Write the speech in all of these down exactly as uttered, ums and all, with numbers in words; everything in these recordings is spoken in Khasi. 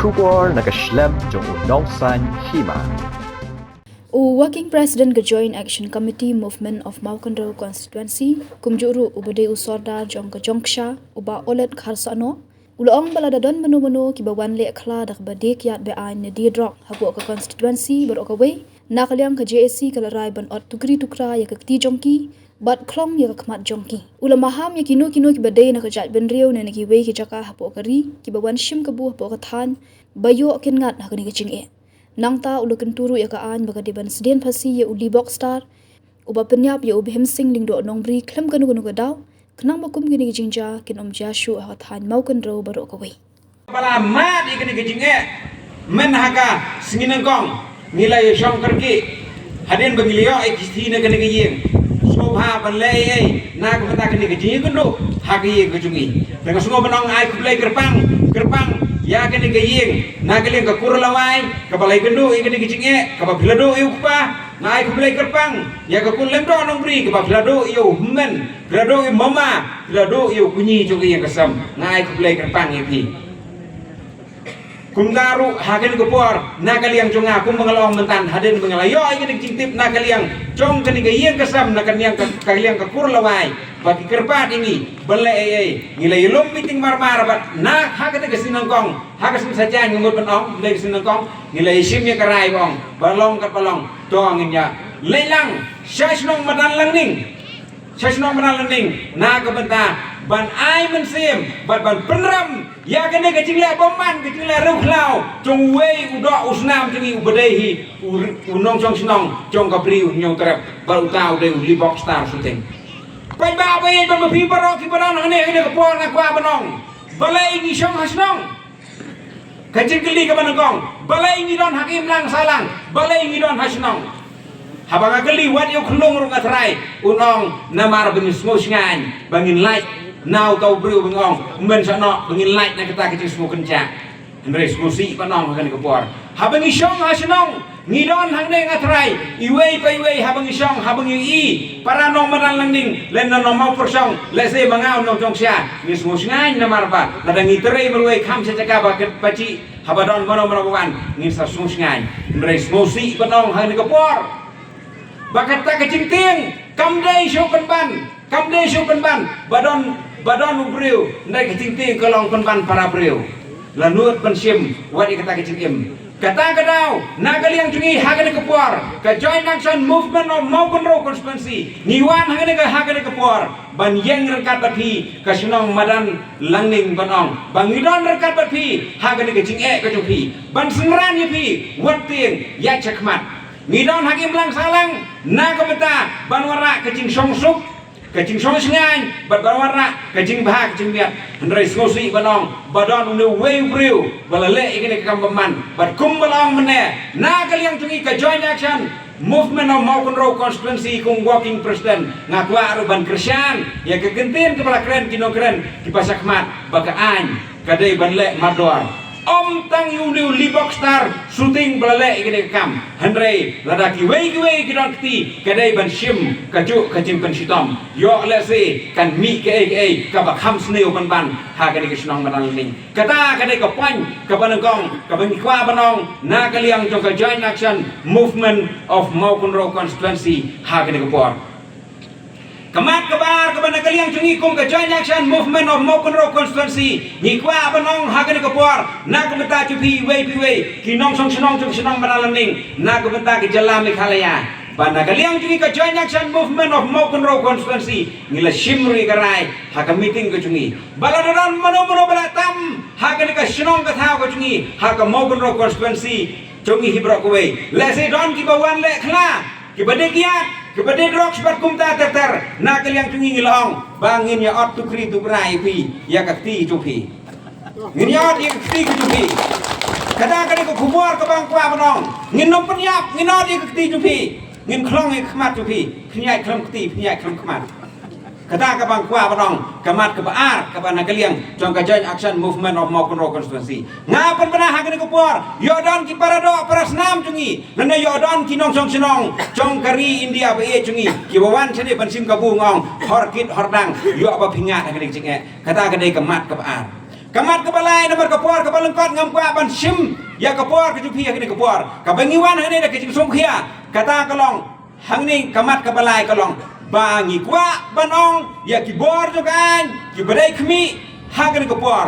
Khubor na ka shlem jong u Nongsaiñ Hima. U Working President ka Joint Action Committee Movement of Mawkynrew Constituency, kumjuh ruh uba dei u Sordar jong ka Jongksha, u Bah Olet Kharsahno, u la ong ba lada don mano mano kiba wan leh khla da kaba die kiad be-aiñ ne die drok hapoh ka constituency baroh kawei, na ka liang ka J A C ka la rai ban ot tukri tukra ïa ka kti jong ki bad khlong ïa ka khmat jong ki. U la maham ïa kino kino kiba dei na ka jaitbynriew ne na kiwei ki jaka hapoh ka ri kiba wan shim kabu hapoh ka thaiñ ba ïoh kyngat ha kane ka jingeh. Nangta u la kyntu ruh ïa ka aiñ ba ka dei ban sdien phasi ïa u Libokstar, uba pynïap ïa u Bhimsing Lyngdoh Nongbri khlem kano kano ka daw, khnang ba kum kine ki jingjia kin ym jia shuh ha ka thaiñ Mawkynrew baroh kawei. Ba la mad ïa kane ka jingeh, myn ha ka sngi nyngkong ngi la ïa shong kyrkieh. Hadien ba ngi la ïoh ïa ka shithi na kane ka ïing, sngewbha ban leh ei ei na ka bynta kane ka jingïakynduh ha ka ïing ka jong ngi. Te nga sngewbha ban ong ai khublei kyrpang kyrpang ïa kane ka ïing na ka liang ka kur Lawai kaba la ïakynduh ïa kane ka jingeh, kaba phi la duh ïa u kpa. Nga ai khublei kyrpang ïa ka kur Lyngdoh Nongbri kaba phi la duh ïa u hynmen, phi la duh ïa u mama, phi la duh ïa u kñi jong ka ïing ka sem. Nga ai khublei kyrpang ïa phi. Kumta ruh ha kane ka por na ka liang jong nga, kumba nga la ong mynta, hadien ba nga la ïoh ïa kane ka jingtip na ka liang jong kane ka ïing ka sem, na ka liang ka, ka liang ka kur Lawai, ba ki kyrpad ïa ngi ban leh ei ei, ngi la ïalum meeting marmar bad na ha kata ka sngi nyngkong, ha ka sngi Saitjaiñ nga mut ban ong, ym dei ka sngi nyngkong, ngi la ïashim ïa ka rai ba ong ba long kat ba long, to ngin ïa leit lang sha shnong Madan Langning. Sha shnong Madan Langning na ka bynta ban ai mynsiem bad ban pynrem ïa kane ka jingleh bymman, ka jingleh riewkhlaw jong uwei u doh u snam jong ngi uba dei hi u, u nongshong shnong jong ka Bri u Hynñiewtrep, bad uta u dei u Libokstar Suting. Paidbah ba ïeit bad ma phi baroh kiba don hangne, hangne ka por nga kwah ban ong, balei ngi shong ha shnong? Ka jingkylli kaba nyngkong, balei ngi don ha ka imlang sahlang, balei ngi don ha shnong? Haba nga kylli wat ïa u khyllung ruh nga tharai un ong namar ba ngin sngewshngaiñ ba ngin lait na uta u briew, ba ngin ong mynshwa noh ba ngin lait na kata ka jingsngewkynjah. Hynrei sngewsih ban ong ha kane ka por, haba ngi shong ha shnong, ngi don hangne nga tharai iwei pa iwei, haba ngi shong, haba ngi ïohi para nong Madan Langning lane nong Mawpyrshong, lehse ma nga u nongshong sha, ngi sngewshngaiñ namar ba lada ngi trei marwei kham sha jaka ba kat ba jih, haba don mano mano ba wan ngin sa sngewshngaiñ. Hynrei sngewsih ban ong ha kane ka por ba kata ka jingtieng kam dei shuh pynban, kam dei shuh pynban ba don, ba don u briew, hynrei ka jingtieng ka long pynban para briew. La nud ban shim wat ïa kata ka jingim. Kata ka daw na ka liang jong ngi ha kane ka por, ka Joint Action Movement of Mawkynrew Constituency, ngi wan ha kane ka, ha kane ka por ban ïeng ryngkat bad phi ka shnong Madan Langning ban ong ba ngi don ryngkat bad phi ha kane ka jingeh ka jong phi, ban synran ïa phi wat tieng ïaid shakhmat. Ngi don ha ka imlang sahlang na ka bynta ban wanrah ka jingshongsuk, ka jingshongsngaiñ bad ban wanrah ka jingbha ka jingmiat. Hynrei sngewsih ban ong ba don une uwei u briew ba la leh ïa kane ka kam bymman. Bad kumba la ong mynne, na ka liang jong ngi ka Joint Action Movement of Mawkynrew Constituency, kum Working President, nga kwah ruh ban kyrshan ïa ka kyntien kaba la kren ki nongkren kiba shakhmat ba ka aiñ ka dei ban leh mardor. Ym tang ïa une u Libokstar Suting ba la leh ïa kane ka kam, hynrei lada kiwei kiwei ki don kti, ka dei ban shim kajuh ka jingpynshitom. Ïoh lehse kan mih kaei kaei kaba kham sniew pynban ha kane ka shnong Madan Langning. Kata ka dei ka point kaba nyngkong kaba ngi kwah ban ong na ka liang jong ka Joint Action Movement of Mawkynrew Constituency ha kane ka por. Ka mat kaba ar kaba na ka liang jong ngi kum ka Joint Action Movement of Mawkynrew Constituency, ngi kwah ban ong ha kane ka por na ka bynta jong phi iwei pa iwei ki nongshong shnong jong ka shnong Madan Langning, na ka bynta ka jylla Meghalaya, ba na ka liang jong ngi ka Joint Action Movement of Mawkynrew Constituency ngi la shim ruh ïa ka rai ha ka meeting ka jong ngi ba lada don mano mano ba la tam ha kane ka shnong ka thaw ka jong ngi, ha ka Mawkynrew Constituency jong ngi hi baroh kawei, lehse don kiba wan leh khla, kiba die kiad, kiba die drugs bad kumta ter ter, na ka liang jong ngi ngi la ong ba ngin ïa ot tukri tukra ïa phi, ïa ka kti jong phi. Ngin ïa ot ïa ka kti jong phi. Kata ka dei ka khubor kaba nga kwah ban ong. Ngin ym pynïap, ngin ot ïa ka kti jong phi. Ngin khlong ïa ka khmat jong phi. Pynïaid khlem kti, pynïaid khlem khmat. Kata kaba nga kwah ban ong, ka mat kaba ar kaba na ka liang jong ka Joint Action Movement of Mawkynrew Constituency. Nga pynbna ha kane ka por, ïoh don ki para doh para snam jong ngi, lane ïoh don ki nongshong shnong jong ka ri India ba ïeit jong ngi kiba wan shane ban shim kabu, nga ong hor kit hor dang, ïoh ba phi ngat ha kane ka jingeh. Kata ka dei ka mat kaba ar. Ka mat kaba lai namar ka por kaba lyngkot ngam kwah ban shim ïa ka por ka jong phi ha kane ka por. Kaba ngi wan hangne da ka jingsngewkhia kata ka long, hangne ka mat kaba lai ka long ba ngi kwah ban ong ïa ki bor jong ka aiñ kiba dei khmih ha kane ka por.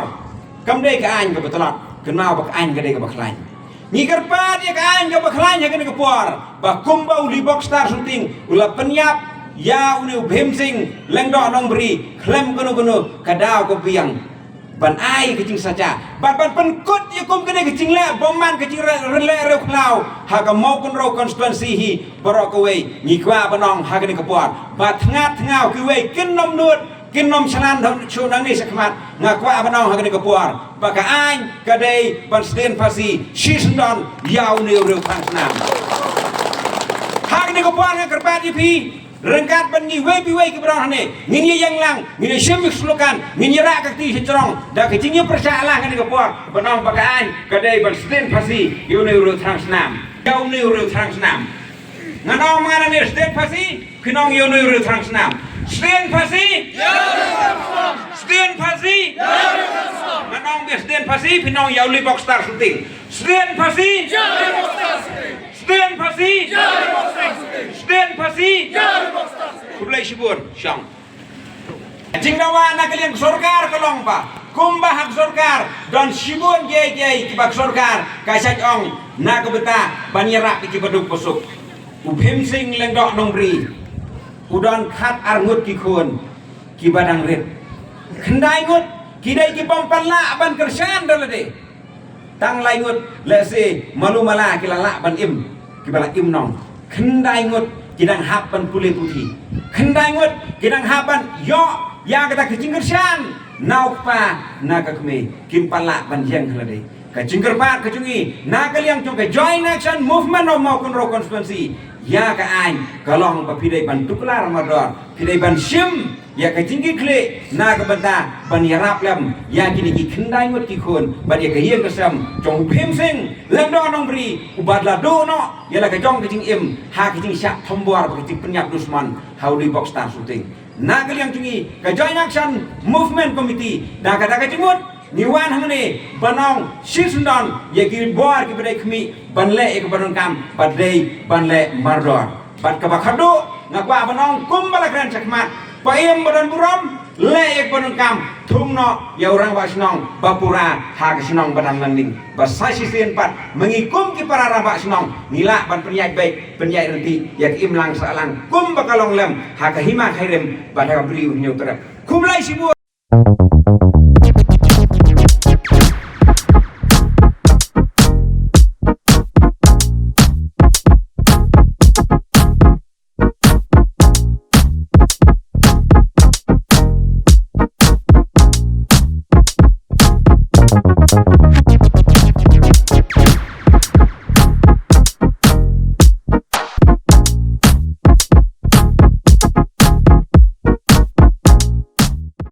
Kam dei ka aiñ kaba tlot, kynmaw ba ka aiñ ka dei kaba khlaiñ. Ngi kyrpad ïa ka aiñ kaba khlaiñ ha kane ka por ba kumba u Liebok Star Suting u la pynïap ïa une u Bhim Singh Lyngdoh Nongbri khlem kano kano ka daw ka biang ban ai ka jingsacha bad ban pynkut ïa kum kane ka jingleh bymman ka jingrynleh riewkhlaw ha ka Mawkynrew constituency hi baroh kawei. Ngi kwah ban ong ha kane ka por ba thnga thnga kiwei kin nym nud, kin nym shlan shuh nangne shakhmat. Nga kwah ban ong ha kane ka por ba ka aiñ ka dei ban sdien phasi shisyndon ïa une u riewthrang snam. Ha kane ka por nga kyrpad ïa phi, ryngkat bad ngi wei pa wei kiba don hangne, ngin ïa ïeng lang, ngin ïa shim ïa ka slogan, ngin ïa rah ka kti sha jrong da ka jingïapyrshah lang ha kane ka por ban ong ba ka aiñ ka dei ban sdien phasi ïa une u riewthrang snam. Ïa une u riewthrang snam. Ngan ong ma nga nangne, sdien phasi, phin ong ïa une u riewthrang snam. Sdien phasi. Sdien phasi. Ngan ong biang, sdien phasi, phin ong ïa u Liebok Star Suting. Sdien phasi. Sdien phasi. Sdien phasi. Khublei shibun shong. Jingdawa na ka liang sorkar ka long ba kumba ha ka sorkar don shibun kiei kiei kiba ka sorkar ka shait ong na ka bynta ban ïarap ïa kiba duk ba suk. U Bhim Singh Lyngdoh Nongbri u don khat ar ngut ki khun kiba dang rit. Khyndai ngut ki dei ki bym pat lah ban kyrshan da lade. Tang lai ngut lehse malu mala ki la lah ban im, kiba la im nong. Khyndai ngut ki dang hap ban pule puthi. Khyndai ngut ki dang hap ban ïoh ïa kata ka jingkyrshan na u kpa na ka kmie, kim pat lah ban ïeng ha lade. Ka jingkyrpad ka jong ngi na ka liang jong ka Joint Action Movement of Mawkynrew Constituency ïa ka aiñ ka long ba phi dei ban tuklar mardor, phi dei ban shim ïa ka jingkitkhlieh na ka bynta ban ïarap lem ïa kine ki khyndai ngut ki khun bad ïa ka ïing ka sem jong u Bhim Singh Lyngdoh Nongbri uba la duh noh ïa la ka jong ka jingim ha ka jingshah thombor bad ka jingpynïap dusmon ha u Liebok Star Suting. Na ka liang jong ngi ka Joint Action Movement Committee da kata ka jingmut ngi wan hangne ban ong shisyndon ïa ki bor kiba dei khmih ban leh ïa kaba donkam bad dei ban leh mardor. Bad kaba khadduh nga kwah ban ong kumba la kren shakhmat, paiem ba don burom, leh ïa kaba donkam, thung noh ïa u rangbah shnong ba pura ha ka shnong Badan Langning. Ba sa shisien pat ma ngi kum ki para rangbah shnong ngi lah ban pynïaid beit pynïaid ryntih ïa ka imlang sahlang kumba ka long lem ha ka hima ka hirim bad ha ka bri u hynñiew trep. Khublei shibun.